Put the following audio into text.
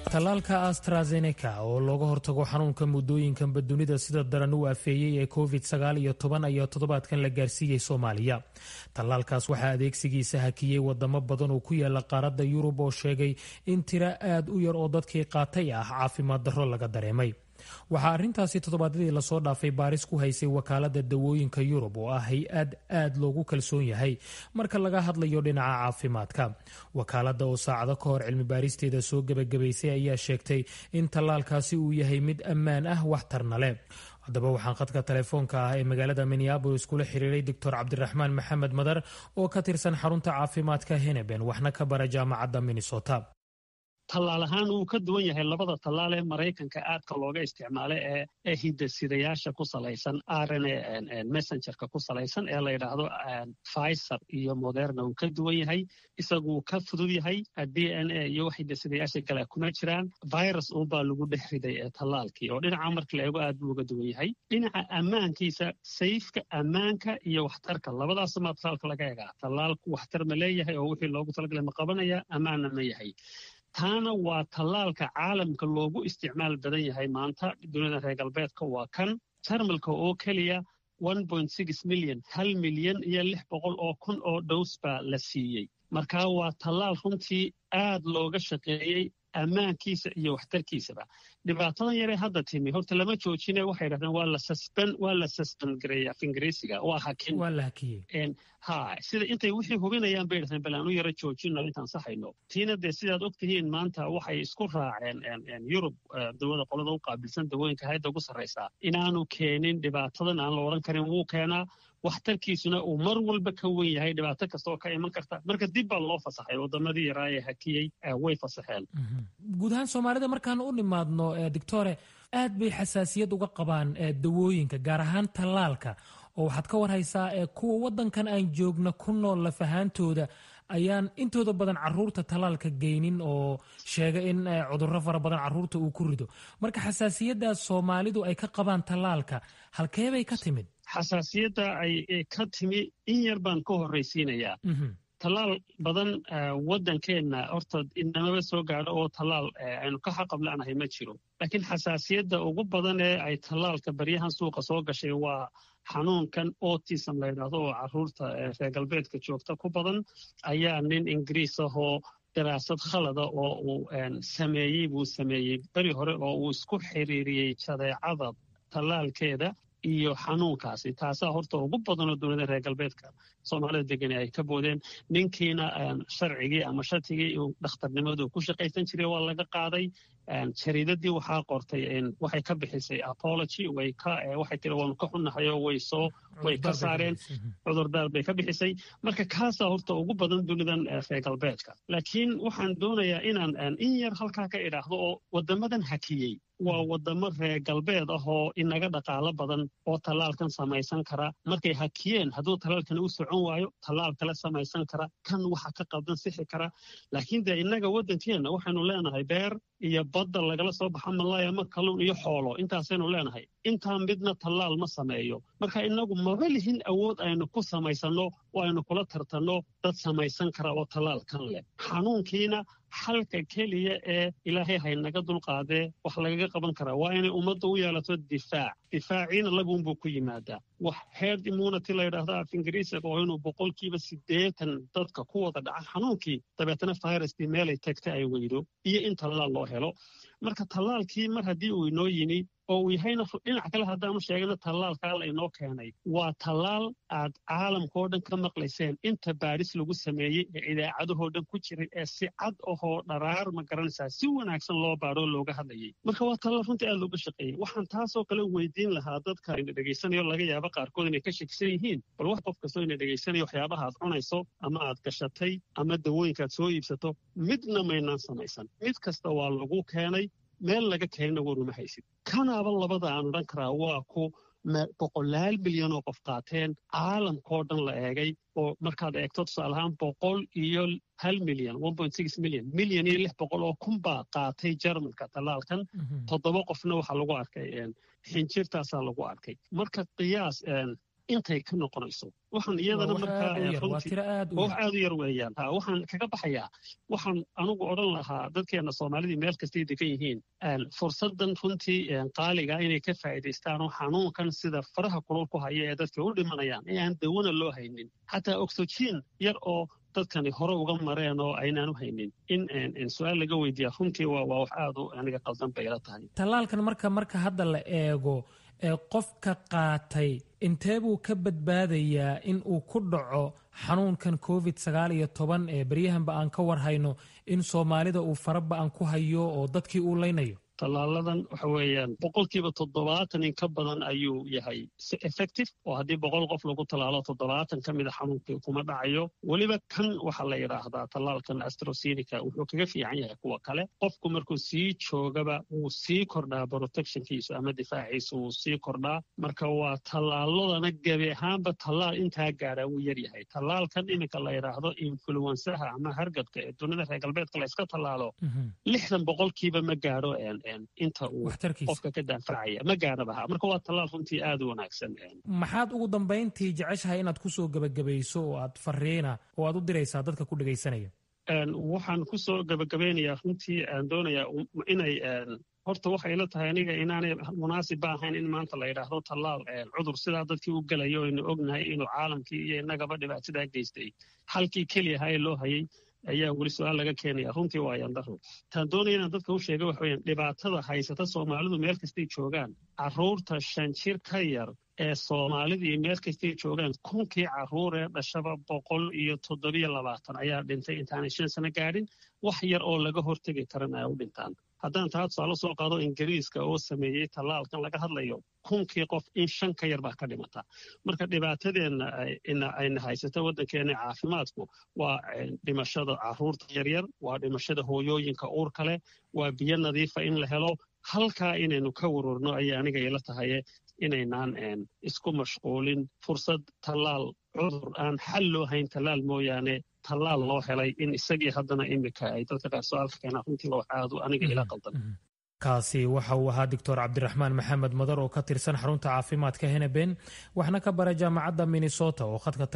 Tallaalka AstraZeneca oo looga hortago xanuunka muddooyinkanba dunida sida daran u afeeyey ee COVID-19 ayaa toddobaadkan la gaarsiiyey Soomaaliya. Tallaalkaas waxaa adeegsigiisa hakiyey wadamo badan oo ku yaala qaaradda Yurub oo sheegay in tiro aad u yar oo dadkii qaatay ah caafimaad darro laga dareemay. Waxaa arrintaasi toddobaadyadii lasoo dhaafay baaris ku haysay Wakaalada Dawooyinka Yurub, oo ah hay-ad aad loogu kalsoon yahay marka laga hadlayo dhinaca caafimaadka. Wakaaladda oo saacado ka hor cilmi baaristeeda soo gebagabaysay ayaa sheegtay in tallaalkaasi uu yahay mid ammaan ah, waxtarna leh. Haddaba, waxaan khadka telefoonka ah ee magaalada Minneapolis kula xiriiray Doctor Cabdiraxmaan Maxamed Madar oo ka tirsan xarunta caafimaadka Hennepin, waxna ka bara Jaamacadda Minnesota. Tallaal ahaan wuu ka duwan yahay labada tallaal ee Maraykanka aadka looga isticmaalay ee hidasidayaasha ku salaysan, RNA messengerka ku salaysan, ee la yidhaahdo Pfizer iyo Moderna. Wuu ka duwan yahay, isagu wuu ka fudud yahay. DNA iyo wax hidasidayaasha kale kuma jiraan, virus uunbaa lagu dhex riday ee tallaalkii, oo dhinaca marka la eego aad buu uga duwan yahay. Dhinaca ammaankiisa, safety-ga, ammaanka iyo waxtarka, labadaasumaa tallaalka laga eegaa. Tallaalku waxtar ma leeyahay oo wixii loogu talagalay ma qabanaya, ammaanna ma yahay? Taana waa tallaalka caalamka loogu isticmaal badan yahay maanta dunida reer galbeedka waa kan. Jarmalka oo keliya 1.6 million, 1,600,000 oo dose baa la siiyey. Marka waa tallaal runtii aad looga shaqeeyey ammaankiisa iyo waxtarkiisaba. Dhibaatadan yaree hadda timi horta lama joojine, waxay yidhahdeen waa la suspend gareeya, af Ingiriisiga waa hakin. Waa la hakiyey. Ha, sida intay wixii hubinayaan bay yidhahdeen, bal aan u yaro joojino intaan saxayno. Tiina dee sidaad og tihiin, maanta waxay isku raaceen Yurub, dawada qolada u qaabilsan dawooyinka hayadda ugu sarraysaa, inaanu keenin dhibaatadan aan la odhan karin wuu keenaa, waxtarkiisuna uu mar walba ka wen yahay dhibaato kasta oo ka iman karta. Marka dib baa loo fasaxay. Wadamadii yaraa ee hakiyey way fasaxeen. Guud ahaan Soomaalida markaan u nimaadno, doctore, aad bay xasaasiyad uga qabaan dawooyinka, gaar ahaan tallaalka, oo waxaad ka warhaysaa kuwa waddankan aan joogna ku nool lafahaantooda ayaan intooda badan caruurta tallaalka geynin oo sheega in cudurro fara badan caruurta uu ku rido. Marka xasaasiyaddaas Soomaalidu ay ka qabaan tallaalka halkee bay ka timid? Xasaasiyadda ay ka timi in yar baan ka horraysiinayaa. Tallaal badan waddankeenna horta inamaba soo gaadho oo tallaal aynu ka xaqab la'nahay ma jiro, laakiin xasaasiyadda ugu badan ee ay tallaalka baryahan suuqa soo gashay waa xanuunkan autism la yidhaahdo oo caruurta reer galbeedka joogta ku badan. Ayaa nin Ingiriis ahoo daraasad khalada oo uu sameeyey buu sameeyey beri hore, oo uu isku xiriiriyey jadeecada tallaalkeeda iyo xanuunkaasi. Taasaa horta ugu badanoo dowladda reer galbeedka Soomaalida degani ay ka boodeen. Ninkiina sharcigii ama shatigii uu dhakhtarnimadu ku shaqaysan jiray waa laga qaaday. Jariidadii waxaa qortay waxay ka bixisay apology, way ka waxay tiri waanu ka xunnahay oo way soo way ka saareen, cudurdaar bay ka bixisay. Marka kaasaa horta ugu badan dunidan reer galbeedka. Laakiin waxaan doonayaa inaan in yar halkaa ka idhaahdo oo wadamadan hakiyey waa wadamo reer galbeed ah oo inaga dhaqaalo badan oo tallaalkan samaysan kara. Markay hakiyeen, hadduu tallaalkan u socon waayo, tallaal kale samaysan kara, kan waxa ka qaldan sixi kara. Laakiin dee innaga waddankeenna waxaynu leenahay beer iyo badda lagala soo baxa malaay ama kalluun iyo xoolo, intaasaynu leenahay. Intaa midna tallaal ma sameeyo. Marka inagu maba lihin awood aynu ku samaysanno oo aynu kula tartanno dad samaysan kara oo tallaalkan leh. Xanuunkiina xalka keliya ee Ilaahay haynaga dulqaadee wax lagaga qaban karaa waa inay ummadda u yeelato difaac. Difaaciina laguunbuu ku yimaadaa, wax herd immunity la yidhaahdo af Ingiriisiga, oo inuu 80% dadka ku wada dhaca xanuunkii, dabeetana viruskii meelay tagta ay weydo, iyo in tallaal loo helo. Marka tallaalkii mar haddii uu inoo yimi oo uu yahayna, dhinac kale haddaanu sheegana, tallaalkaa la inoo keenay waa tallaal aad caalamkao dhan ka maqlayseen inta baadhis lagu sameeyey ee idaacadahoo dhan ku jiray ee si cad ahoo dharaar, ma garanaysaa, si wanaagsan loo baadhoo looga hadlayay. Marka waa tallaal runtii aad looga shaqeeyey. Waxaan taasoo kale weydiin lahaa dadka ina dhegaysanayo, laga yaabo qaarkood inay ka shakisan yihiin, bal wax qof kastoo ina dhegaysanayo, waxyaabaha aad cunayso ama aad gashatay ama dawooyinka aad soo iibsato, midna maynaan samaysan. Mid kasta waa lagu keenay, meel laga keenana waruma haysid. Kanaaba labada aan odhan karaa waa ku boqolaal milyan oo qof qaateen, caalamkao dhan la eegay, oo markaad eegto tusaale ahaan 101 milyan, 1.6 million, 1,600,000 baa qaatay Jarmalka tallaalkan. Toddoba qofna waxaa lagu arkay xinjirtaasaa lagu arkay. Marka qiyaas. Intay ka noqonayso waxaan iyadana markaa wax aad u yar weeyaan. Ha, waxaan kaga baxayaa, waxaan anugu odhan lahaa dadkeena Soomaalidii meel kastay degan yihiin fursadan runtii qaaliga inay ka faa'iidaystaan oo xanuunkan sida faraha kulul ku haya ee dadka u dhimanayaan ee aan dawana loo haynin, xataa oxygen yar oo dadkani hore uga mareen oo aynaan u haynin, in su-aal laga weydiiya runtii waa wax aad u aniga qaldan bay ila tahay. Tallaalkan marka hadda la eego ee qofka qaatay, intee buu ka badbaadayaa in uu ku dhaco xanuunkan COVID-19 ee beryahanba aan ka war hayno in Soomaalida uu faraba-an ku hayo oo dadkii uu leynayo? Tallaaladan waxa weeyaan 70% in ka badan ayuu yahay si effective, oo haddii 100 qof lagu tallaalo, 70 ka mida xanuunkii kuma dhacayo. Weliba kan waxaa la yidhaahdaa tallaalkan AstraZeneca wuxuu kaga fiican yahay kuwa kale, qofku markuu sii joogaba wuu sii kordhaa protectionkiisu ama difaaciisu wuu sii kordhaa. Marka waa tallaaladana gebi ahaanba tallaal intaa gaadhaa wuu yaryahay. Tallaalkan iminka la yidhaahdo influenzaha ama hargabka ee dunida reer galbeedka la iska tallaalo, 60% ma gaadho inta uu qofka ka daanfacaya, ma gaadhabaha. Marka waa tallaal runtii aad u wanaagsan. Maxaad ugu dambayntii jeceshahay inaad kusoo gebagabayso oo aad fariina oo aad u diraysaa dadka ku dhegaysanaya? Waxaan kusoo gebagabeynayaa, runtii aan doonayaa inay horta waxay ila tahay aniga inaanay munaasib ba ahayn in maanta la yidhaahdo tallaal cudur sidaa dadkii u gelayo aynu ognahay inuu caalamkii iyo innagaba dhibaatadaa geystay, halkii keliyaha ee loo hayay ayaa weli su-aal laga keenaya. Runtii waa yandaro. Taan doonaya inaan dadka u sheega waxa weyaan dhibaatada haysata Soomaalidu meel kastay joogaan, carruurta 5 jir ka yar ee Soomaalidii meel kastay joogaan, 1000kii carruur ee dhashaba 127 ayaa dhintay intaanay 5 sano gaadhin, wax yar oo laga hortegi karana ay u dhintaan. Haddaan taa tusaale soo qaado Ingiriiska oo sameeyey tallaalkan laga hadlayo, 1000kii qof in 5 ka yar baa ka dhimata. Marka dhibaatadeenna ayna haysata waddankeena caafimaadku waa dhimashada carruurta yaryar, waa dhimashada hooyooyinka uurka leh, waa biyo nadiifa in la helo. Halkaa inaynu ka warwarno ayay aniga ila tahaye, inaynaan isku mashquulin fursad tallaal cudur aan xal loo hayn tallaal mooyaane tallaal loo helay in isagii haddana imika ay dadka qaar su-aalka keenaan. Runtii wax aad aniga ila qaldan. Kaasi waxa uu ahaa Doctor Cabdiraxmaan Maxamed Madar oo ka tirsan xarunta caafimaadka Hennepin, waxna ka bara jaamacadda Minnesota, oo khadka